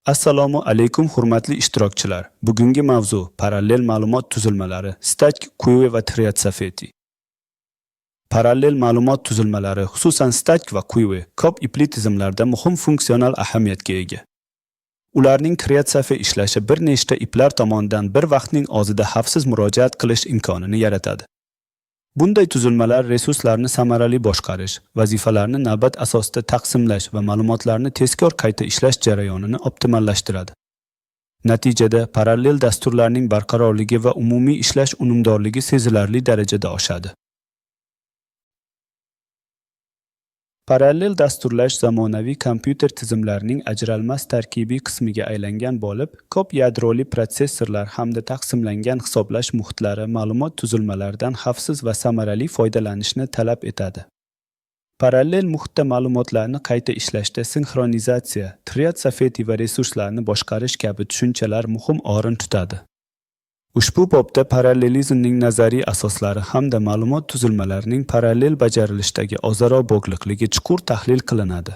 Assalomu alaykum, hurmatli ishtirokchilar. Bugungi mavzu: parallel ma'lumot tuzilmalari, Stack Queue va Thread Safety. Parallel ma'lumot tuzilmalari, xususan Stack va Queue, ko'p ipli tizimlarda muhim funksional ahamiyatga ega. Ularning Thread Safe ishlashi bir nechta iplar tomonidan bir vaqtning o'zida xavfsiz murojaat qilish imkonini yaratadi. Bunday tuzilmalar resurslarni samarali boshqarish, vazifalarni navbat asosida taqsimlash va ma'lumotlarni tezkor qayta ishlash jarayonini optimallashtiradi. Natijada parallel dasturlarning barqarorligi va umumiy ishlash unumdorligi sezilarli darajada oshadi. Parallel dasturlash zamonaviy kompyuter tizimlarining ajralmas tarkibiy qismiga aylangan bo'lib, ko'p yadroli protsessorlar hamda taqsimlangan hisoblash muhitlari ma'lumot tuzilmalaridan xavfsiz va samarali foydalanishni talab etadi. Parallel muhitda ma'lumotlarni qayta ishlashda sinxronizatsiya, thread safety va resurslarni boshqarish kabi tushunchalar muhim o'rin tutadi. Ushbu bobda parallelizmning nazariy asoslari hamda ma'lumot tuzilmalarining parallel bajarilishidagi o'zaro bog'liqligi chuqur tahlil qilinadi.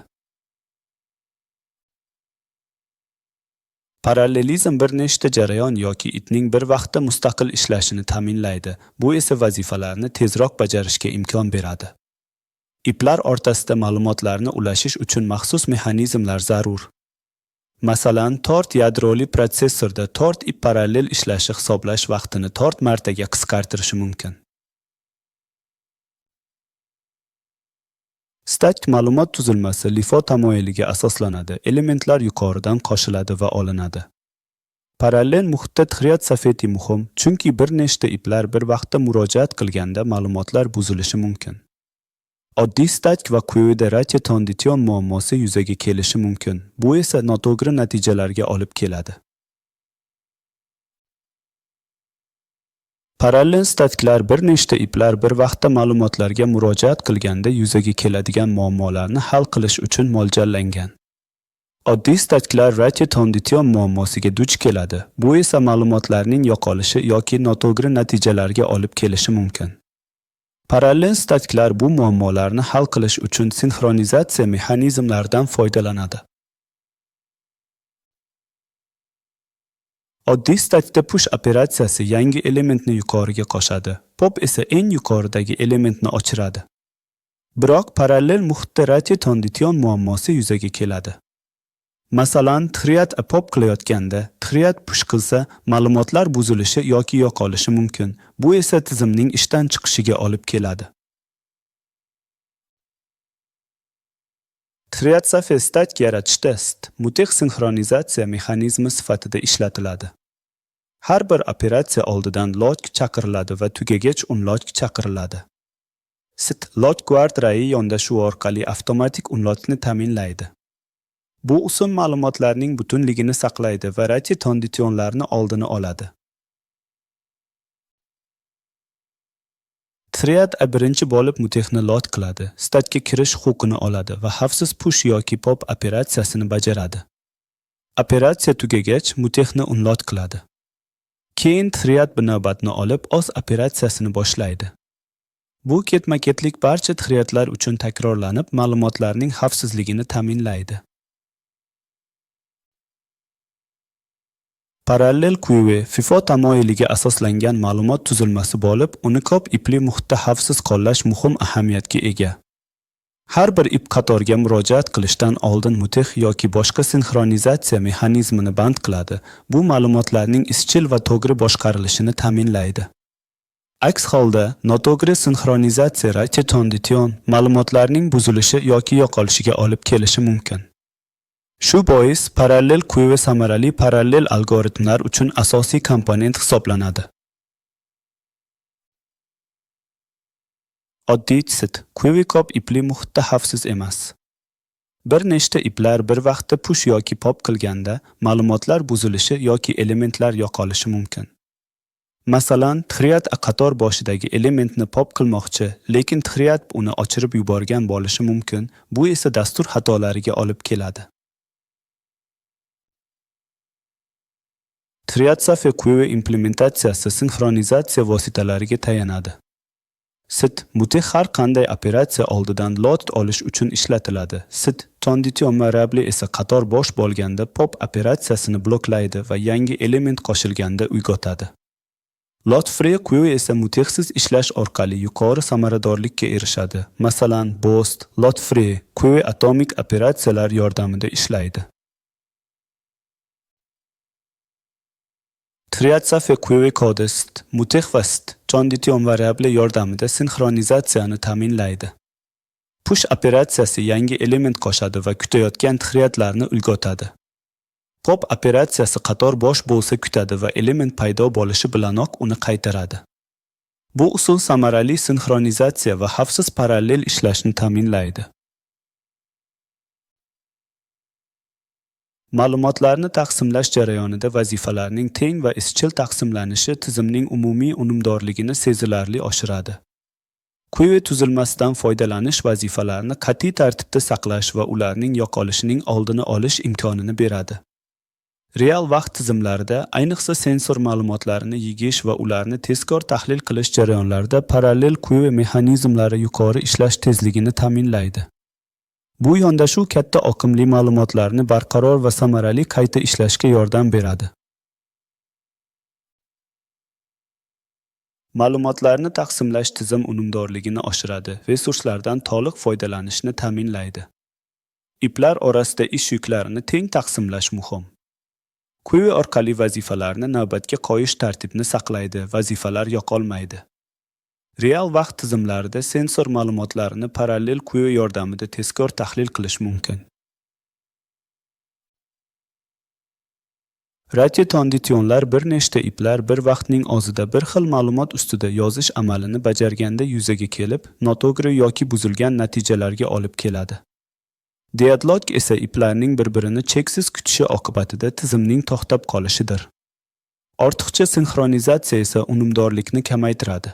Parallelizm bir nechta jarayon yoki itning bir vaqtda mustaqil ishlashini ta'minlaydi. Bu esa vazifalarni tezroq bajarishga imkon beradi. Iplar o'rtasida ma'lumotlarni ulashish uchun maxsus mexanizmlar zarur. Masalan, 4 yadroli protsessorda 4 ip parallel ishlashi hisoblash vaqtini 4 martaga qisqartirishi mumkin. Stack ma'lumot tuzilmasi LIFO tamoyiliga asoslanadi. Elementlar yuqoridan qo'shiladi va olinadi. Parallel muhitda thread safety muhim, chunki bir nechta iplar bir vaqtda murojaat qilganda ma'lumotlar buzilishi mumkin. Oddiy stack va queue'da race condition muammosi yuzaga kelishi mumkin. Bu esa noto'g'ri natijalarga olib keladi. Parallel stacklar bir nechta iplar bir vaqtda ma'lumotlarga murojaat qilganda yuzaga keladigan muammolarni hal qilish uchun mo'ljallangan. Oddiy stacklar race condition muammosiga duch keladi. Bu esa ma'lumotlarning yo'qolishi yoki noto'g'ri natijalarga olib kelishi mumkin. Parallel stacklar bu muammolarni hal qilish uchun sinxronizatsiya mexanizmlaridan foydalanadi. Oddiy stackda push operatsiyasi yangi elementni yuqoriga qo'shadi, pop esa eng yuqoridagi elementni o'chiradi. Biroq parallel muhitda race condition muammosi yuzaga keladi. Masalan, thread pop qilayotganda thread push qilsa, ma'lumotlar buzilishi yoki yo'qolishi mumkin. Bu esa tizimning ishdan chiqishiga olib keladi. Thread safe stack yaratishda mutex sinxronizatsiya mexanizmi sifatida ishlatiladi. Har bir operatsiya oldidan lock chaqiriladi va tugagach unlock chaqiriladi. Sit lock guard rayi yondashuvi orqali avtomatik unlockni ta'minlaydi. Bu usul ma'lumotlarning butunligini saqlaydi va race conditionlarni oldini oladi. Thread A birinchi bo'lib mutexni lock qiladi, stackga kirish huquqini oladi va xavfsiz push yoki pop operatsiyasini bajaradi. Operatsiya tugagach, mutexni unlock qiladi. Keyin thread B navbatni olib, o'z operatsiyasini boshlaydi. Bu ketma-ketlik barcha threadlar uchun takrorlanib, ma'lumotlarning xavfsizligini ta'minlaydi. Parallel queue FIFO tamoyiliga asoslangan ma'lumot tuzilmasi bo'lib, uni ko'p ipli muhitda xavfsiz qo'llash muhim ahamiyatga ega. Har bir ip qatorga murojaat qilishdan oldin mutex yoki boshqa sinxronizatsiya mexanizmini band qiladi. Bu ma'lumotlarning izchil va to'g'ri boshqarilishini ta'minlaydi. Aks holda noto'g'ri sinxronizatsiya race condition ma'lumotlarning buzilishi yoki yo'qolishiga olib kelishi mumkin. Shu bois parallel queue samarali parallel algoritmlar uchun asosiy komponent hisoblanadi. Oddiy sit queue ko'p ipli muhitda xavfsiz emas. Bir nechta iplar bir vaqtda push yoki pop qilganda ma'lumotlar buzilishi yoki elementlar yo'qolishi mumkin. Masalan, thread A qator boshidagi elementni pop qilmoqchi, lekin thread uni o'chirib yuborgan bo'lishi mumkin. Bu esa dastur xatolariga olib keladi. Thread Safe Queue implementatsiyasi sinxronizatsiya vositalariga tayanadi. Set mutex har qanday operatsiya oldidan lock olish uchun ishlatiladi. Set condition variable esa qator bo'sh bo'lganda pop operatsiyasini bloklaydi va yangi element qo'shilganda uyg'otadi. Lock free queue esa mutexsiz ishlash orqali yuqori samaradorlikka erishadi. Masalan, Boost, Lock free queue atomik operatsiyalar yordamida ishlaydi. Thread-safe queue kodi set mutex va set condition variable yordamida sinxronizatsiyani ta'minlaydi. Push operatsiyasi yangi element qo'shadi va kutayotgan threadlarni uyg'otadi. Pop operatsiyasi qator bo'sh bo'lsa kutadi va element paydo bo'lishi bilanoq uni qaytaradi. Bu usul samarali sinxronizatsiya va xavfsiz parallel ishlashni ta'minlaydi. Ma'lumotlarni taqsimlash jarayonida vazifalarning teng va izchil taqsimlanishi tizimning umumiy unumdorligini sezilarli oshiradi. Queue tuzilmasidan foydalanish vazifalarni qat'iy tartibda saqlash va ularning yo'qolishining oldini olish imkonini beradi. Real vaqt tizimlarida, ayniqsa sensor ma'lumotlarini yig'ish va ularni tezkor tahlil qilish jarayonlarida parallel queue mexanizmlari yuqori ishlash tezligini ta'minlaydi. Bu yondashuv katta oqimli ma'lumotlarni barqaror va samarali qayta ishlashga yordam beradi. Ma'lumotlarni taqsimlash tizim unumdorligini oshiradi, resurslardan to'liq foydalanishni ta'minlaydi. Iplar orasida ish yuklarini teng taqsimlash muhim. Queue orqali vazifalarni navbatga qo'yish tartibni saqlaydi, vazifalar yo'qolmaydi. Real vaqt tizimlarida sensor ma'lumotlarini parallel queue yordamida tezkor tahlil qilish mumkin. Race conditionlar bir nechta iplar bir vaqtning o'zida bir xil ma'lumot ustida yozish amalini bajarganda yuzaga kelib, noto'g'ri yoki buzilgan natijalarga olib keladi. Deadlock esa iplarning bir-birini cheksiz kutishi oqibatida tizimning to'xtab qolishidir. Ortiqcha sinxronizatsiya esa unumdorlikni kamaytiradi.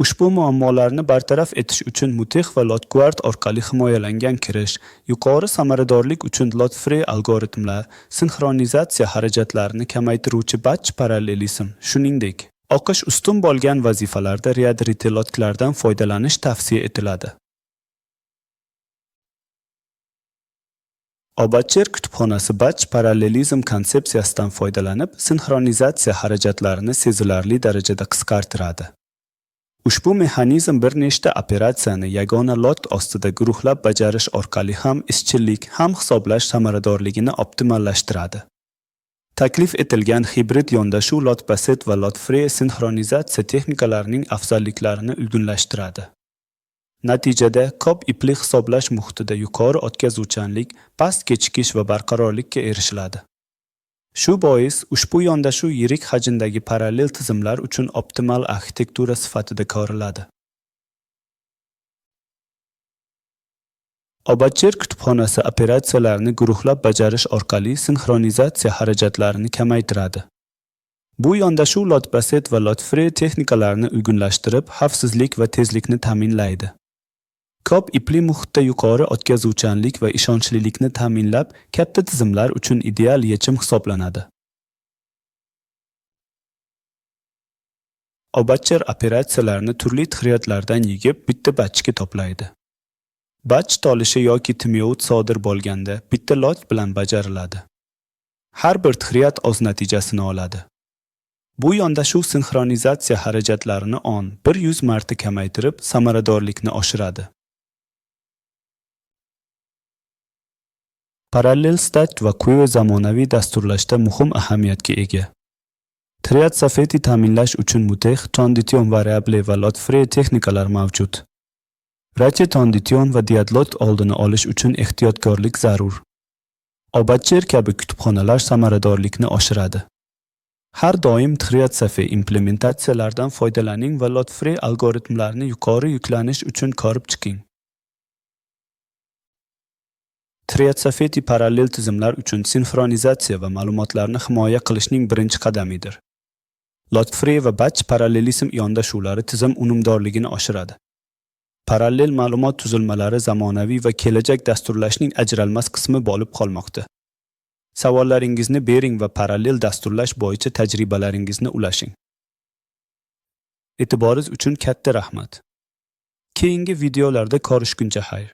Ushbu muammolarni bartaraf etish uchun mutex va lock guard orqali himoyalangan kirish, yuqori samaradorlik uchun lock free algoritmlar, sinxronizatsiya xarajatlarini kamaytiruvchi batch parallelizm, shuningdek, oqish ustun bo'lgan vazifalarda read-write locklardan foydalanish tavsiya etiladi. Apache kutubxonasi batch parallelizm konsepsiyasidan foydalanib, sinxronizatsiya xarajatlarini sezilarli darajada qisqartiradi. Ushbu mexanizm bir nechta operatsiyani yagona lock ostida guruhlab bajarish orqali ham izchillik, ham hisoblash samaradorligini optimallashtiradi. Taklif etilgan hibrid yondashuv lock-based va lock-free sinxronizatsiya texnikalarining afzalliklarini uyg'unlashtiradi. Natijada ko'p ipli hisoblash muhitida yuqori o'tkazuvchanlik, past kechikish va barqarorlikka erishiladi. Shu bois ushbu yondashuv yirik hajmdagi parallel tizimlar uchun optimal arxitektura sifatida ko'riladi. Apache kutubxonasi operatsiyalarni guruhlab bajarish orqali sinxronizatsiya xarajatlarini kamaytiradi. Bu yondashuv lock-based va lock-free texnikalarini uyg'unlashtirib, xavfsizlik va tezlikni ta'minlaydi. Ko'p ipli muhitda yuqori o'tkazuvchanlik va ishonchlilikni ta'minlab, katta tizimlar uchun ideal yechim hisoblanadi. Apache operatsiyalarni turli threadlardan yig'ib, bitta batchga to'playdi. Batch tolishi yoki timeout sodir bo'lganda bitta lock bilan bajariladi. Har bir thread o'z natijasini oladi. Bu yondashuv sinxronizatsiya xarajatlarini 10-100 marta kamaytirib, samaradorlikni oshiradi. Parallel stack va queue zamonaviy dasturlashda muhim ahamiyatga ega. Thread safety ta'minlash uchun mutex, condition variable va lock free texnikalar mavjud. Race condition va deadlock oldini olish uchun ehtiyotkorlik zarur. Apache kabi kutubxonalar samaradorlikni oshiradi. Har doim thread safe implementatsiyalardan foydalaning va lock free algoritmlarni yuqori yuklanish uchun ko'rib chiqing. Thread safety parallel tizimlar uchun sinxronizatsiya va ma'lumotlarni himoya qilishning birinchi qadamidir. Lock free va batch parallelizm yondashuvlari tizim unumdorligini oshiradi. Parallel ma'lumot tuzilmalari zamonaviy va kelajak dasturlashning ajralmas qismi bo'lib qolmoqda. Savollaringizni bering va parallel dasturlash bo'yicha tajribalaringizni ulashing. E'tiboringiz uchun katta rahmat. Keyingi videolarda ko'rishguncha xayr.